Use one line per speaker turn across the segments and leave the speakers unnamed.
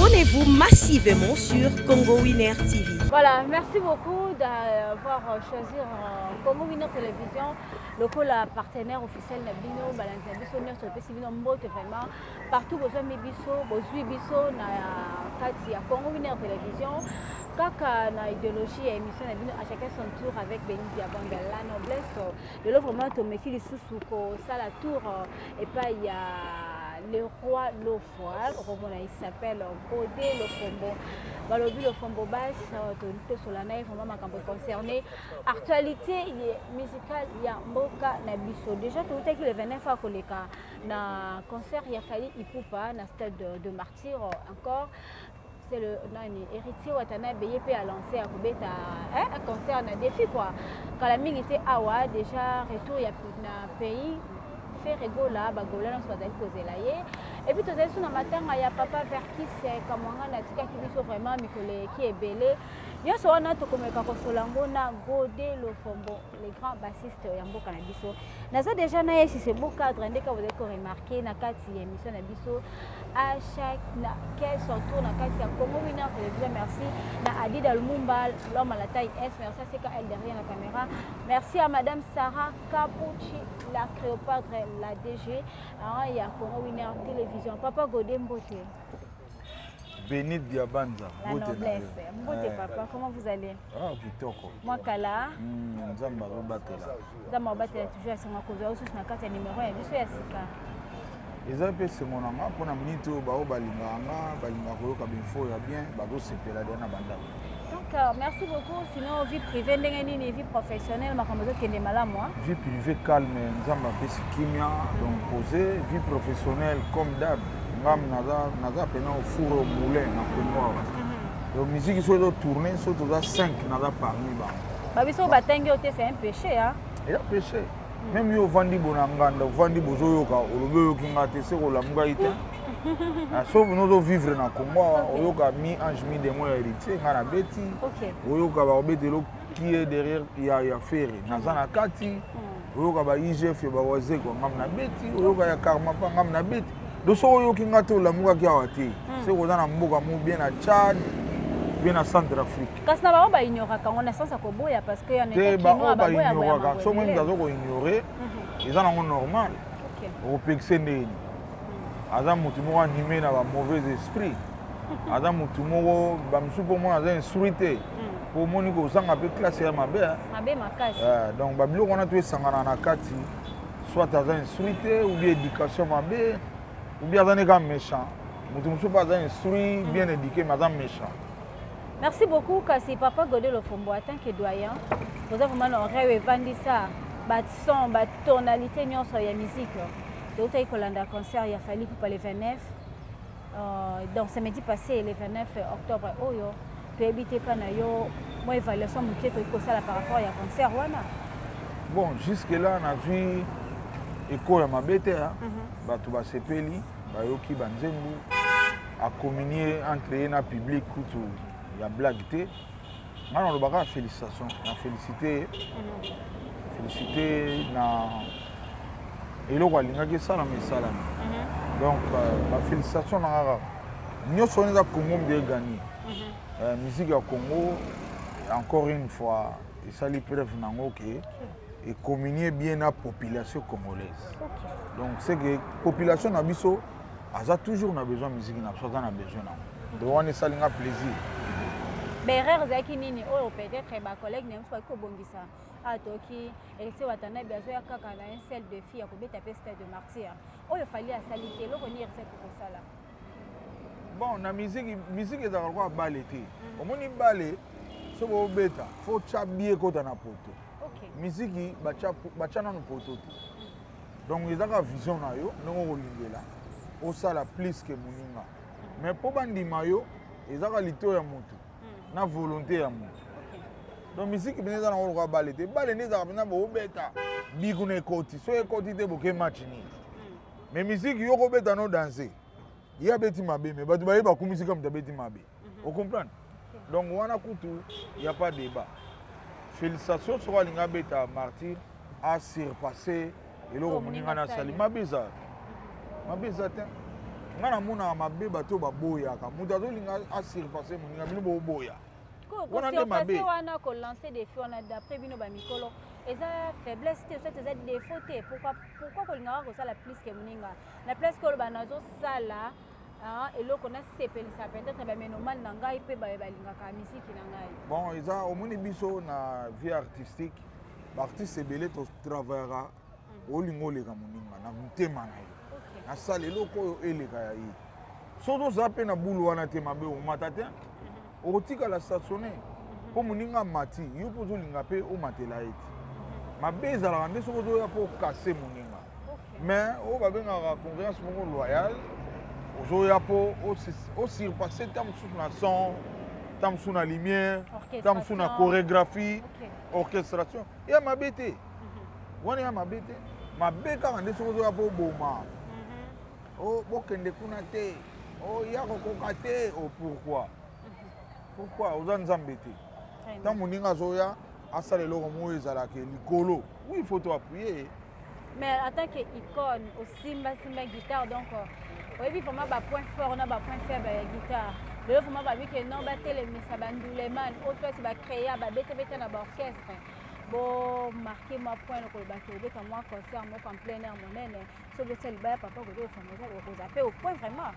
Abonnez-vous massivement sur Congo Winner TV.
Voilà, merci beaucoup d'avoir choisi Congo Winner Télévision, lokola partenaire officiel na bino, balandi na biso nyonso, epesi bino mbote vraiment partout bozwami biso, bozwi biso na kati ya Congo Winner Télévision, kaka na idéologie ya émission na bino à chacun son tour avec Béni Diabanga, la noblesse. Lelo vraiment tomeki lisusu kosala tour epai ya le roi Lofo, okomona il s'appelle Godé Lofombo. Balobi Lofombo Bass, tosola na ye vraiment makambo concerné actualité musicale ya mboka na biso. Déjà toutaki le 29 akoleka na concert ya Fally Ipupa na stade de Martyr. Encore c'est le nani, Héritier Watanabe, ye mpe alancé ya kobeta un concert na défi quoi, kala mingi te awa. Déjà retour ya na pays Ferre Gola, bagola nyonso bazali kozela ye. Et puis tozali so na matanga ya papa Verckys Kamwanga atikaki biso vraiment mikolo eki ebele. Nyonso wana tokomeka kosola yango na Godé Lofombo, le grand bassiste ya mboka na biso. Naza déjà na ye si ce beau cadre ndeka bozali koremarquer na kati ya émission na biso à chaque na quel son tour na kati ya Congo Winner Télévision. Merci na Adida Lumumba, l'homme à la taille S. Merci à CKL derrière la caméra. Merci à madame Sarah Capucci, la Cléopâtre, la DG ya Congo Winner Télévision. Papa Godé, mbote.
Bénite Diabanza.
La noblesse. Mbote papa, comment vous allez?
Ah, kitoko.
Moi kala.
Nzambe azobatela.
Nzambe abatela toujours, asenga kozwa osusu na kati ya numéro ya biso ya sika.
Eza mpe esengo na nga mpona minute oyo bao balingaka nga, balingaka koyoka bainfo ya bien, bazosepela deya na bandako.
Donc merci beaucoup. Sinon vie privée ndenge nini, vie professionnelle, makambo ezokende malamu?
Vie privée calme, Nzambe apesi kimia, donc posé. Vie professionnelle comme d'hab, ngam naza pena au four au moulin na Congo awa. Donc musique soki ezotourne, soki toza 5, naza parmi bango.
Babiso batangi yo te, c'est un péché, hein?
Eza péché. Même yo ovandi bo na nganda, ovandi bozoyoka, olobi oyoki nga te, se kolamukai te. So nozovivre na Congo awa, oyoka mi-ange mi-démon ya Héritier, nga na beti. Oyoka bakobetelo qui est derrière ya Ferre, naza na kati. Oyoka ba IGF ya bawazekwa, ngam na beti. Oyoka ya Karmapa, ngam na beti. Do soki oyoki nga te, olamukaki awa te, soki oza na mboka mo bien na Tchad, bien na Centre Afrique.
Kasi na bango baignoraka yango na sens ya koboya, parce que
te, baoyo baignoraka, so moi moto aza koignore, eza nango normal. Okopekise ndeni? Aza motu moko animé na bamauvais esprit, aza motu moko bamosusu mpo mona aza instruit te, mpo omoni kozanga mpe classe ya mabe.
Mabe makasi.
Donc babiloko wana to esangana na kati, soit aza instruit te, ou bien éducation mabe, ou bien aza neka méchant. Moto mosusu mpe aza instruit, bien éduqué, mais aza méchant.
Merci beaucoup. Kasi papa Godé Lofombo, en tant que doyen, oza vraiment na oreille evandisa bason, batonalité nyonso ya musique. Toutaki kolanda concert ya Fally Ipupa le 29, donc samedi passé, le 29 octobre oyo. Toyebi te mpa na yo mwa évaluation moke tokoki kosala par rapport ya concert wana?
Bon, jusque là nazwi eko ya mabe te. Bato basepeli, bayoki banzembo, acommunier entre ye na public kutu ya blague te. Ngai nalobaka félicitation na félicité ye, félicité na eloko alingaki esalama, esalami. Donc bafélicitation na nga kaka nyonso wana eza Congo nde egagné. Musique ya Congo encore une fois esali preuve nango ke ecommunie bien na population congolaise. Donc c'est que population na biso aza toujours na besoin musique na biso, aza na besoin nango. Donc wana esali nga plaisir.
Baerreur ezalaki nini oyo peut-être bacollègue na biso baki kobongisa? Awa toyoki Héritier Watanabe azoya kaka na un seul défi ya kobeta mpe stade de Martyr oyo Fally asali te. Eloko nini Héritier kosala?
Bon, na musique, musique ezalaka lokola bale te. Omoni bale, soki obeta, faut tya bie ekota na poto. Musique batya nano poto te. Donc eza kaka vision na yo, ndenge okolingela osala plus ke moninga. Mais mpo bandima yo, eza kaka lito ya motu na volonté ya motu. Donc musique mpenza eza nango lokola bale te. Bale nde ezalaka mpenza boobeta bi kuna ekoti, soki ekoti te, boke match nini? Mais musique, yo kobeta no danse, ye abeti mabe, mais bato baye bakumisi ka moto abeti mabe. Ocomprendre? Donc wana kutu ya pas débat. Félicitation. Soki alingi abeta Martyr, asurpasse eloko moninga na asali, mabe eza, mabe eza te. Ngai namonaka mabe bato oyo baboyaka moto azolinga asurpasse moninga, bino boboya. Wana nde mabe.
Kosurpasse wana, kolancer défi wana, d'après bino bamikolo, eza faiblesse te, soit eza défaut te? Pourquoi kolingaka kosala plus ke moninga na place koloba nazosala eloko nasepelisa peut-être bamélomane na ngai mpe baye balingaka misiki na ngai?
Bon, eza, omoni, biso na vie artistique, baartiste ebele totravaillaka, olinga oleka moninga na motema na ye. Nasala eloko oyo eleka ya ye. Soki oza mpe na bulu wana te, mabe, omata te, okotikala stationné mpo moninga amati, yo mpo ozolinga mpe omatela ye te. Mabe ezalaka nde soki ozoya mpo okase moninga. Mais oyo babengaka concurrence moko loyale, ozoya mpo osurpasse ta mosusu na son, ta mosusu na lumière, ta mosusu na chorégraphie, orchestration, ya mabe te wana, ya mabe te. Mabe kaka nde soki ozoya mpo oboma, o bokende kuna te, o ya kokoka te. O pourquoi? Pourquoi? Oza Nzambe te. Ntango moninga azoya asala eloko moko ezalaka likolo, oui, faut to appuyer.
Mais en tant que icône, osimbasimba guitare, donc oyebi vraiment bapoint fort na bapoint faible ya guitare. Lelo vraiment babi ke non, batelemisa banduleman oyo soit bacréa, babetebete na baorchestre, bomarquer mwa point lokolobaki obeta mwa concert moko en plein air monene. So botia libaya, papa kote ofamboza, okoza mpe au point vraiment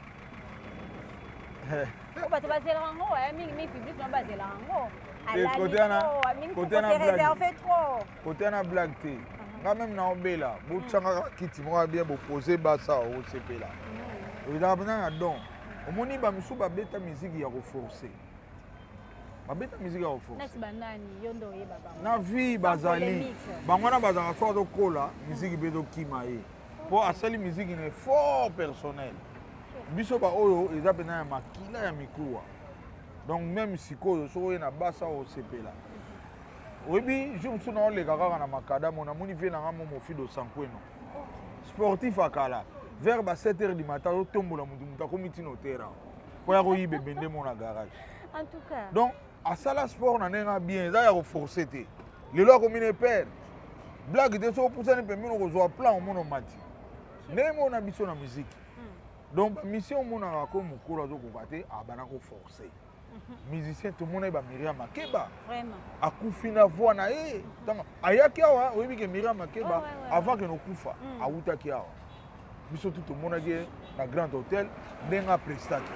po bato bazelaka yango mingi mingi, public no bazelaka yango.
Alali
réservé trop.
Kote wana blague te. Nga même na obela, botiangaka kiti moko ya bien, bopose basa, osepela. Ezalaka mpenza na don. Omoni, bamisusu babeta miziki ya koforce, babeta miziki ya koforce.
Neti banani? Yo nde oyeba bango.
Na vie bazali bango wana, bazalaka so azokola, miziki mpe ezokima ye mpo asali miziki na effort personnel. Biso baoyo eza mpenza ya makila ya mikuwa. Donc même sikoyo, soki oye na basa, osepela. Oyebi, jour mosusu naoleka kaka na makadamo, namoni vie nanga mo Mofido Sankweno, sportif akala, vers ba 7 heures du matin azotombola motu, motu akomi ntina otera mpo ya koyiba ebende mo na garage.
En tout cas.
Donc asala sport na ndenge bien, eza ya koforce te. Lelo akomi na epere, blague te. Soki opusani pembeni, okozwa plan, omona omati ndenge moko na biso na musique. Donc bamission omonaka ko mokolo azokoka te, abanda koforce. Musicien tomona ye, baMiriam Makeba akufi na voix na ye ntango ayaki awa. Oyebi ke Miriam Makeba, avant ke nokufa, awutaki awa, biso tu tomonaki ye na Grand Hôtel ndenge aprestaki.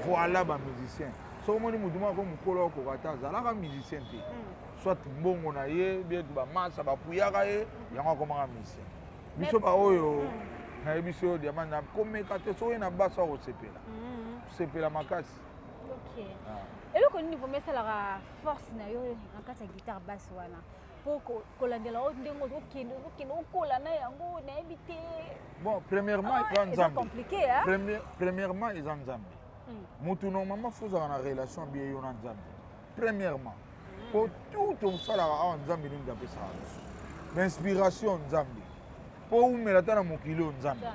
Voilà, bamusicien, soki omoni motu moko mokolo akoka te, azalaka musicien te, soit mbongo na ye bien bamasa bapuyaka ye, yango akomaka musicien. Biso baoyo nayebi so diamant nakomeka te, soki na baso akosepela, sepela makasi.
Ok, eloko nini vraiment esalaka force na yo na kati ya guitare basse wana mpo kolandela oyo ndenge ozokende, ozokende, okola na yango? Nayebi te.
Bon, premièrement eza Nzambe.
Compliqué.
Premièrement eza Nzambe. Motu normalement faut ozala na relation bien yo na Nzambe premièrement, po tout tosalaka awa, Nzambe nini apesaka biso bainspiration, Nzambe mpo umela ata na mokili oyo, Nzambe.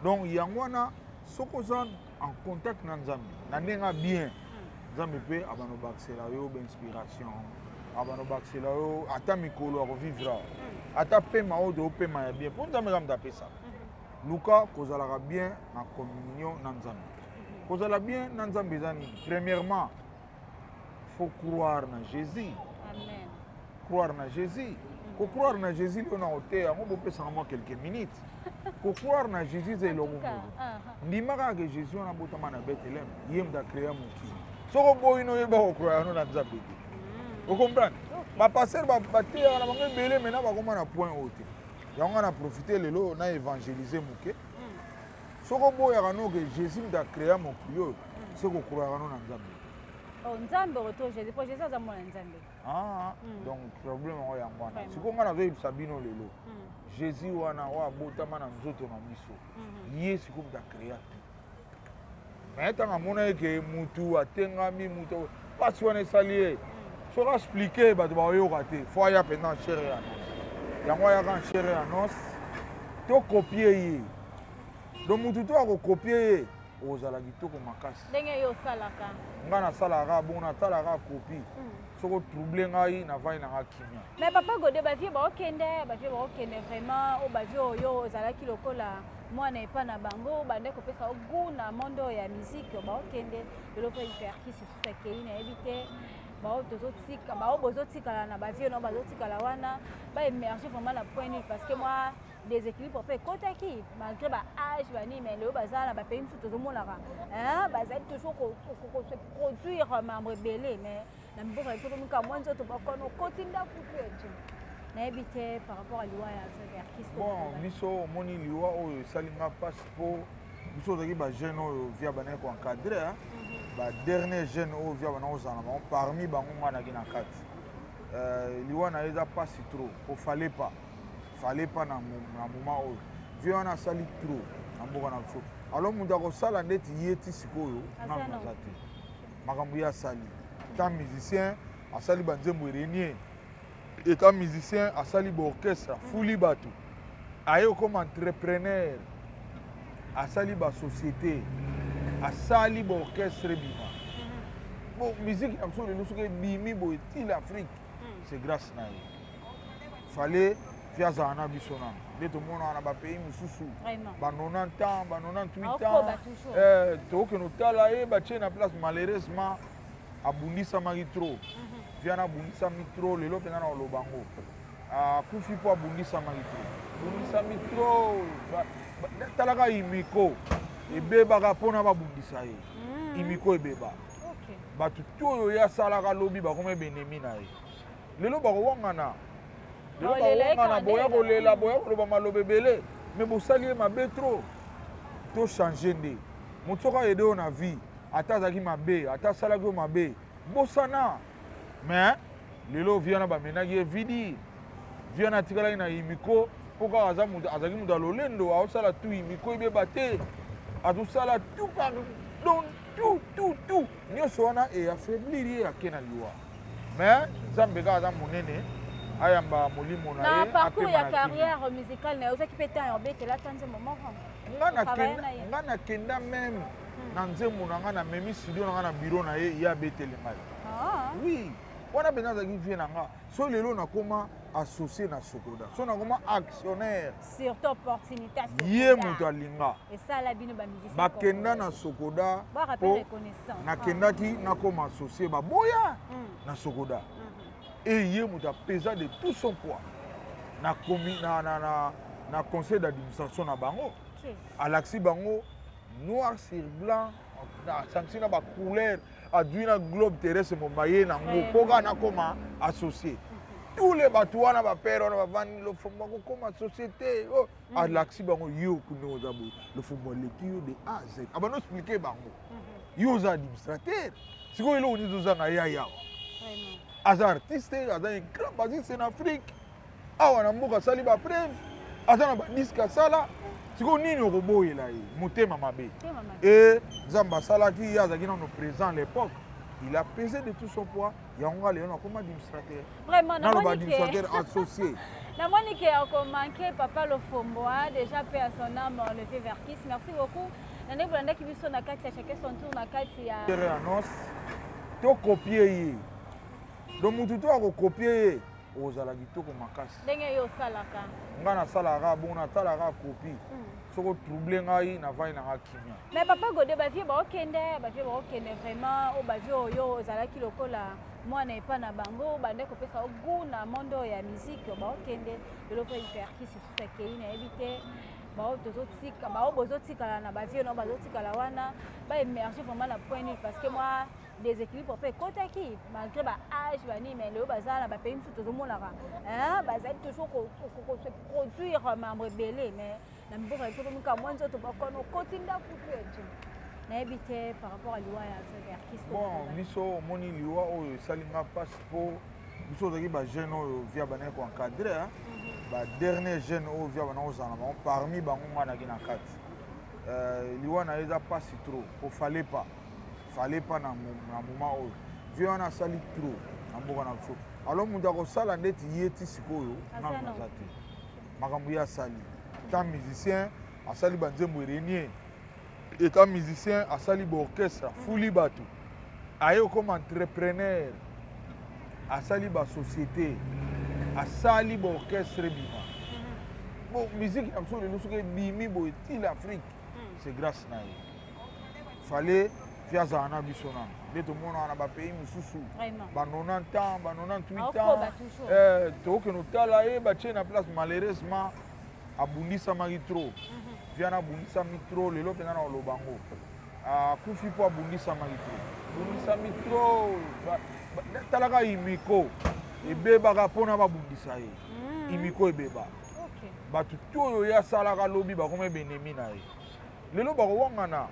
Donc yango wana, soki oza en contact na Nzambe na ndenge bien, Nzambe mpe abanda obakisela yo bainspiration, abanda obakisela yo ata mikolo ya kovivre awa, ata pema oyo toopema ya bien, mpo Nzambe kaka moto apesaka. Luka kozalaka bien na communion na Nzambe. Kozala bien na Nzambe eza nini? Premièrement, faut croire na Jésus.
Amen.
Croire na Jésus, kocroire na Jésus, leo na koteya yango, bopesaka mwa quelques minutes. Kocroire na Jésus eza eloko moko. Ndima kaka ke Jésus wana abotama na Bethlem, ye moto acréa mokili. Soki oboyi, noyeba kocroire yango na Nzambe te. Ocomprendre? Bapasteur bateyaka na bango ebele, mena bakoma na point oyo te. Yango nga na profite lelo na évangélise moke. Soki oboyaka no ke Jésus moto acréa mokili oyo, se kocroyaka no na Nzambe.
Oh, Nzambe oto Jésus, po Jésus aza mwana Nzambe.
Ah, donc problème yango yango wana. Sikoyo ngai nazoyebisa bino lelo, Jésus wana oyo abotama na nzoto na biso, ye sikoyo moto acréa tout. Mais ntango amona ye ke mutu atengami, mutu mpasi wana esali ye, soki aexpliquer, bato bakoyoka te. Faut aya mpenza en chair et en os. Yango ayaka en chair et en os, tocopier ye. Donc mutu to akocopier ye, okozala kitoko makasi.
Ndenge yo osalaka.
Ngai nasalaka kaka bongo, natalaka kaka copie. Soki otrouble ngai, navandi nanga kimia.
Mais papa Gode, bavieux baokende, bavieux baokende vraiment. Oyo bavieux oyo ozalaki lokola Mwana epa na bango bande kopesa goût na monde oyo ya musique. Baokende lelo mpe Verckys susu akei, nayebi te bao tozotika, bao bozotikala na bavieux nao bazotikala wana, baémerge vraiment na point nul, parce que moi déséquilibre mpe ekotaki malgré baâge banini. Mais lelo baza na bapays mosusu, tozomonaka bazali toujours kose produire mambo ebele. Mais na mboka biso komika mwa nzoto bakono okoti ndako te, nayebi te par rapport à liwa ya Verckys.
Bon, biso omoni liwa oyo esali nga mpasi, mpo biso ozalaki bajeune oyo vieux bandaki koencadrer, badernier jeune oyo vieux banda kozala na bango. Parmi bango nga naki na kati. Liwa na ye eza mpasi trop, po fallait pas na moment oyo vieux wana asali trop na mboka na biso. Alors moto akosala ndeti ye ti sikoyo nanu naza te. Makambo ye asali, ta musicien asali banzembo erenie, eta musicien asali baorchestre, afuli bato, aye okoma entrepreneur, asali basociété, asali baorchestre ebima. Bon, musique na biso lelo soki ebimi boye ti l'Afrique, c'est grâce na ye. Fallait vieux azala na biso nano nde tomonaka na bapays mosusu ba 90 ans, ba 98 ans, tokokende otala ye, batie na place. Malheureusement abundisamaki trop. Vieux wana abundisami trop. Lelo mpenza na koloba ngo, akufi mpo abundisamaki trop, abundisami trop. Talaka imiko ebebaka mpona babundisa ye. Imiko ebeba, bato to oyo ye asalaka lobi bakoma ebenemi na ye. Lelo bakowangana, lelo bakowangana, boya kolela, boya koloba maloba ebele, mais bosali ye mabe trop. Tochange nde moto soki ayede oyo na vie, ata azalaki mabe, ata asalaki oyo mabe, bosana. Mais lelo vieux wana bamenaki ye vidi. Vieux wana atikalaki na imiko mpo kaka aza moto, azalaki moto ya lolendo, aosala tu imiko ebeba te, azosala tout par donc tout tout tout nyonso wana eaffaiblir ye, ake na liwa. Mais Nzambe kaka aza monene, ayamba molimo na
ye. Na parcours ya carrière musicale na ye, ozwaki mpe temps ya obetela ata nzembo moko?
Nga nakenda même na nzembo na nga, namemi studio na nga na bureau na ye, ye abeteli ngai. Oui, wana mpenza azalaki vieux na nga. So lelo nakoma associé na Sokoda, so nakoma actionnaire.
Surtout opportunité.
Ye moto alinga.
Esala bino bamusicien.
Bakenda na Sokoda mpo nakendaki nakoma associé, baboya na Sokoda. E ye moto apesa de tout son poids na conseil d'administration na bango. Alakisi bango noir sur blanc, asangisi na bacouleur, adui na globe terrestre moma ye nango mpo kaka nakoma associé. Tous les bato wana, bapere wana bavandi, Lofombo akokoma société, alakisi bango: yo kuna oza boye, Lofombo aleki yo de A à Z. Abandi expliquer bango: yo oza administrateur, sikoyo eloko nini ozanga ya yawa? Aza artiste, aza un grand bassiste na Afrique. Awa na mboka asali bapreuve, aza na badisque asala. Sikoyo nini okoboyela ye? Motema mabe. E Nzambe asalaki ye azalaki nano présent à l'époque, il a pesé de tout son poids. Yango nga lelo nakoma administrateur.
Vraiment.
Naloba administrateur associé.
Namoni ke akomanke papa Lofombo déjà, paix à son âme, le vieux Verckys. Merci beaucoup na ndenge bolandaki biso na kati ya Chacun son tour na kati ya
Annonce, tokopie ye. Donc mutu to akokopie ye, ozala kitoko makasi.
Ndenge yo osalaka.
Nga nasalaka bongo, natalaka copie. Soki otrouble ngai, navandi nanga kimia.
Mais papa Gode, bavieux baokende, bavieux baokende vraiment. Oyo bavieux oyo ozalaki lokola mwana epa na bango, bande kopesa goût na monde oyo ya musique, baokende lelo mpe Verckys susu akei, nayebi te bao tozotika, bao bozotikala na bavieux nao bazotikala wana, baémerge vraiment na point nul, parce que moi déséquilibre mpe ekotaki malgré baâge banini. Mais lelo baza na bapays mosusu, tozomonaka bazali toujours kose produire mambo ebele. Mais na mboka biso komika mwa nzoto bakono okoti ndako te, nayebi te par rapport à liwa ya Verckys.
Bon, biso omoni liwa oyo esali nga mpasi, mpo biso ozalaki bajeune oyo vieux bandaki koencadrer, badernier jeune oyo vieux banda kozala na bango. Parmi bango nga naki na kati. Liwa na ye eza mpasi trop, po fallait pas na moment oyo vieux wana asali trop na mboka na biso. Alors moto akosala ndeti ye ti sikoyo nano naza te. Makambo ye asali, ta musicien asali banzembo erenie, eta musicien asali baorchestre, afuli bato, aye okoma entrepreneur, asali basociété, asali baorchestre ebima. Bon, musique na biso lelo soki ebimi boye ti l'Afrique, c'est grâce na ye. Fallait fi azala na biso nano nde tomonaka na bapays mosusu ba 90 ans, ba 98 ans, tokokende otala ye, batie na place. Malheureusement abundisamaki trop. Viana abundisami trop. Lelo mpenza na koloba yango, akufi mpo abundisamaki trop, abundisami trop. Talaka imiko ebebaka mpona babundisa ye. Imiko ebeba, bato to oyo ye asalaka lobi bakoma ebenemi na ye. Lelo bakowangana,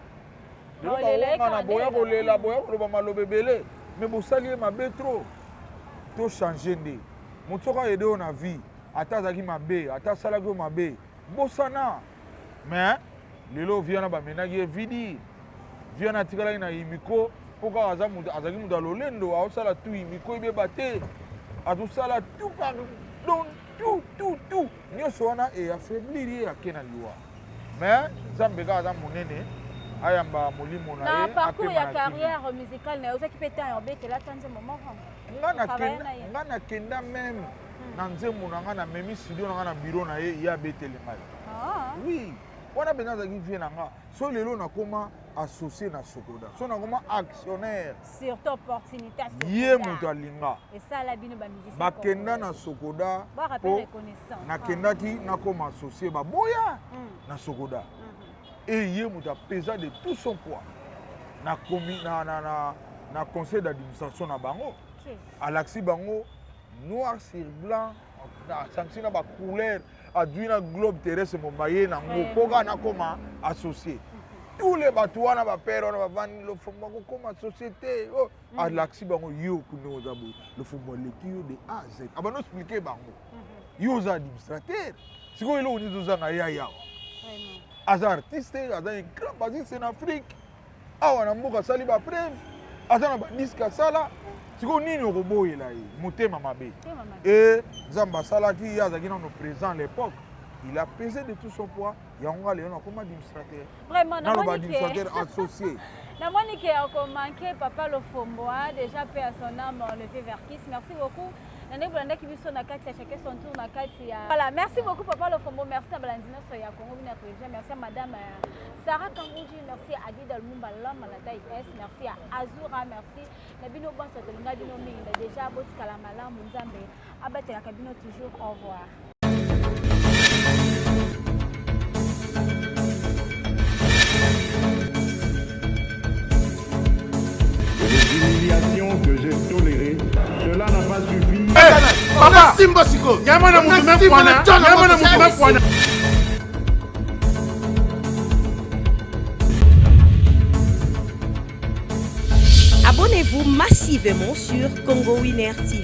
lelo bakowangana, boya kolela, boya koloba maloba ebele, me bosali ye mabe trop. Tochange nde moto soki ayede oyo na vie, ata azalaki mabe, ata asalaki oyo mabe, bosana. Mais lelo viana bamenaki ye vidi, viana atikalaki na imiko mpo kaka aza moto, azalaki moto ya lolendo, aosala tu imiko ebeba te, azosala tout par donc tout tout tout nyonso wana eaffaiblir ye, ake na liwa. Mais Nzambe kaka aza monene, ayamba molimo na
ye.
Ye.
Parcours ya carrière musicale na ye, ozaki mpe temps ya obetela ata nzembo moko?
Nga nakenda même na nzembo na nga, namemi studio na nga na bureau na ye, ye abeteli ngai. Oui, wana mpenza azalaki vie na nga. So lelo nakoma associé na Sokoda, so nakoma actionnaire.
Surtout opportunité.
Ye moto alinga.
Esala bino bamusicien.
Bakenda na Sokoda mpo nakendaki nakoma associé, baboya na Sokoda. E ye moto apesa de tout son poids na conseil d'administration na bango. Alakisi bango noir sur blanc, asangisi na bacouleur, adui na globe terrestre mobimba ye nango mpo kaka nakoma associé. Tous les bato wana, bapere wana bavandi, Lofombo akokoma société, oh. Alakisi bango: yo kuna oza boye, Lofombo aleki yo de A à Z. Abandi expliquer bango: yo oza administrateur, sikoyo eloko nini ozanga ya yawa? Aza artiste, aza un grand bassiste na Afrique awa na mboka, asali bapreuve, aza na badisque asala. Sikoyo nini okoboyela ye? Motema mabe. E Nzambe asalaki ye azalaki nano présent à l'époque, il a pesé de tout son poids. Yango nga lelo nakoma administrateur.
Vraiment.
Naloba administrateur associé.
Namoni ke akomanke papa Lofombo déjà, paix à son âme, le vieux Verkis. Merci beaucoup na ndenge bolandaki biso na kati ya chacun son tour na kati ya voilà. Merci beaucoup papa Lofombo, merci na balandi nyonso ya Congo Bino ya Télévision, merci à madame Sarah Kanguji, merci à Adida Lumumba Lama na taille S, merci à Azura, merci na bino bonso. Tolinga bino mingi na déjà. Botikala malamu, Nzambe abatelaka bino toujours. Au revoir.
Et les humiliations que j'ai tolérées, cela n'a pas suffi.
Papa simba sikoyo.
Nyama na mutu me pwana, nyama na mutu me pwana.
Abonnez-vous massivement sur Congo Winner TV.